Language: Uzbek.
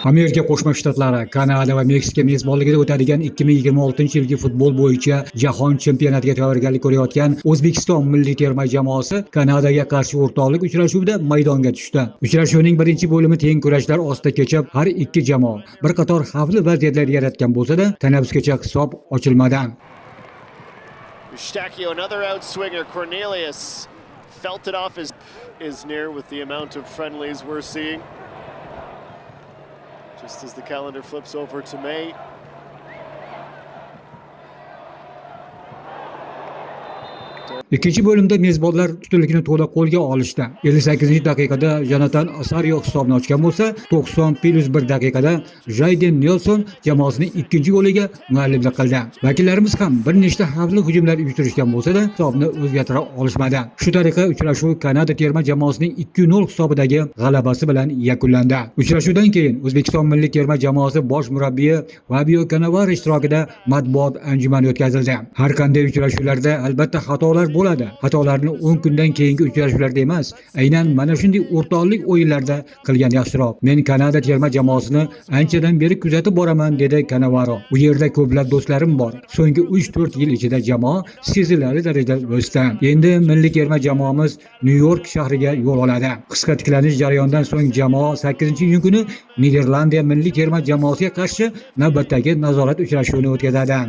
Amerika Qo'shma Shtatlari, Kanada va Meksika mezbonligida o'tadigan 2026-yilgi futbol bo'yicha jahon chempionatiga tayyorgarlik ko'rayotgan O'zbekiston milliy terma jamoasi Kanadaga qarshi o'rtoqlik uchrashuvida maydonga tushdi. Uchrashuvning birinchi bo'limi teng kurashlar ostida kechib, har ikki jamoa bir qator xavfli vaziyatlar yaratgan bo'lsa-da, tanaffusgacha hisob ochilmadi. Eustachio, another outswinger. Cornelius felt it off his is near with the amount of friendlies we're seeing. Just as the calendar flips over to May. Ikkinchi bo'limda mezbonlar ustunlikni to'la qo'lga olishdi. 58-daqiqada Jonatan Asario hisobni ochgan bo'lsa, 90+1 daqiqada Jayden Nelson jamoasining ikkinchi goliga mualliflik qildi. Vakillarimiz ham bir nechta xavfli hujumlar uyushtirishgan bo'lsa-da, hisobni o'zgartira olishmadi. Shu tariqa uchrashuv Kanada terma jamoasining 2-0 hisobidagi g'alabasi bilan yakunlandi. Uchrashuvdan keyin O'zbekiston milliy terma jamoasi bosh murabbiyi Fabio Cannavaro ishtirokida matbuot anjumani o'tkazildi. Har qanday uchrashuvlarda albatta xatolar bo'ladi. Xatolarni 10 kundan keyingi uchrashuvlarda emas, aynan mana shunday o'rtoqlik o'yinlarda qilgan yaxshiroq. Men Kanada terma jamoasini anchadan beri kuzatib boraman, dedi Cannavaro. U yerda ko'plab do'stlarim bor. So'nggi 3-4 yil ichida jamoa sezilarli darajada o'sdi. Endi milliy terma jamoamiz Nyu-York shahriga yo'l oladi. Qisqa tiklanish jarayonidan so'ng jamoa 8-iyun kuni Niderlandiya milliy terma jamoasiga qarshi navbatdagi nazorat uchrashuvini o'tkazadi.